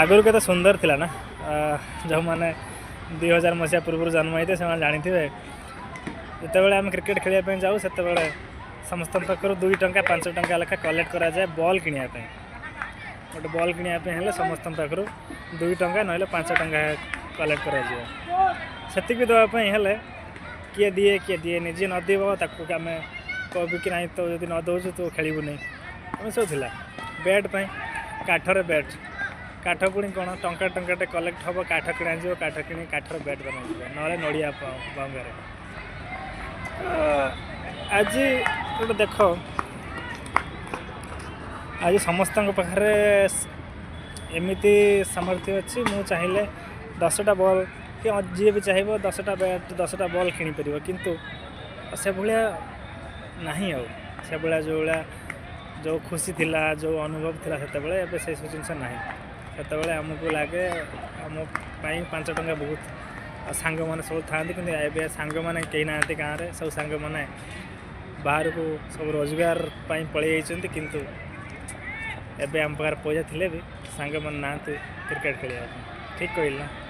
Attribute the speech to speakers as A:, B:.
A: ଆଗରୁ କେତେ ସୁନ୍ଦର ଥିଲା ନା? ଯେଉଁମାନେ 2000 ମସିହା ପୂର୍ବରୁ ଜନ୍ମ ହେଇଥିବେ, ସେମାନେ ଜାଣିଥିବେ, ଯେତେବେଳେ ଆମେ କ୍ରିକେଟ୍ ଖେଳିବା ପାଇଁ ଯାଉ, ସେତେବେଳେ ସମସ୍ତଙ୍କ ପାଖରୁ 2 ଟଙ୍କା, 5 ଟଙ୍କା ଲେଖା କଲେକ୍ଟ କରାଯାଏ ବଲ୍ କିଣିବା ପାଇଁ। ଗୋଟେ ବଲ୍ କିଣିବା ପାଇଁ ହେଲେ ସମସ୍ତଙ୍କ ପାଖରୁ 2 ଟଙ୍କା ନହେଲେ 5 ଟଙ୍କା କଲେକ୍ଟ କରାଯିବ। ସେତିକି ଦେବା ପାଇଁ ହେଲେ କିଏ ଦିଏ, କିଏ ଦିଏନି। ଯିଏ ନ ଦେବ, ତାକୁ ଆମେ କହିବୁ କି ନାଇଁ, ତୁ ଯଦି ନ ଦେଉଛୁ, ତୁ ଖେଳିବୁନି। ଏମିତି ସବୁ ଥିଲା। ବ୍ୟାଟ୍ ପାଇଁ କାଠରେ ବ୍ୟାଟ୍, କାଠ ପୁଣି କ'ଣ ଟଙ୍କା ଟଙ୍କାଟେ କଲେକ୍ଟ ହେବ, କାଠ କିଣାଯିବ, କାଠ କିଣି କାଠର ବ୍ୟାଟ୍ ବନାଯିବ, ନହେଲେ ନଡ଼ିଆ ବାଉଙ୍ଗାରେ। ଆଜି ଗୋଟେ ଦେଖ, ଆଜି ସମସ୍ତଙ୍କ ପାଖରେ ଏମିତି ସାମର୍ଥ୍ୟ ଅଛି, ମୁଁ ଚାହିଁଲେ 10ଟା ବଲ୍ କି ଯିଏ ବି ଚାହିଁବ 10ଟା ବ୍ୟାଟ୍, 10ଟା ବଲ୍ କିଣିପାରିବ। କିନ୍ତୁ ସେଭଳିଆ ନାହିଁ ଆଉ। ସେଭଳିଆ ଯେଉଁଭଳିଆ ଯେଉଁ ଖୁସି ଥିଲା, ଯେଉଁ ଅନୁଭବ ଥିଲା ସେତେବେଳେ, ଏବେ ସେସବୁ ଜିନିଷ ନାହିଁ। ସେତେବେଳେ ଆମକୁ ଲାଗେ ଆମ ପାଇଁ 5 ଟଙ୍କା ବହୁତ ଆଉ ସାଙ୍ଗମାନେ ସବୁ ଥାଆନ୍ତି। କିନ୍ତୁ ଏବେ ସାଙ୍ଗମାନେ କେହି ନାହାନ୍ତି ଗାଁରେ। ସବୁ ସାଙ୍ଗମାନେ ବାହାରକୁ ସବୁ ରୋଜଗାର ପାଇଁ ପଳେଇ ଯାଇଛନ୍ତି। କିନ୍ତୁ ଏବେ ଆମ ପାଖରେ ପଇସା ଥିଲେ ବି ସାଙ୍ଗମାନେ ନାହାନ୍ତି କ୍ରିକେଟ୍ ଖେଳିବା ପାଇଁ। ଠିକ୍ କହିଲି ନା?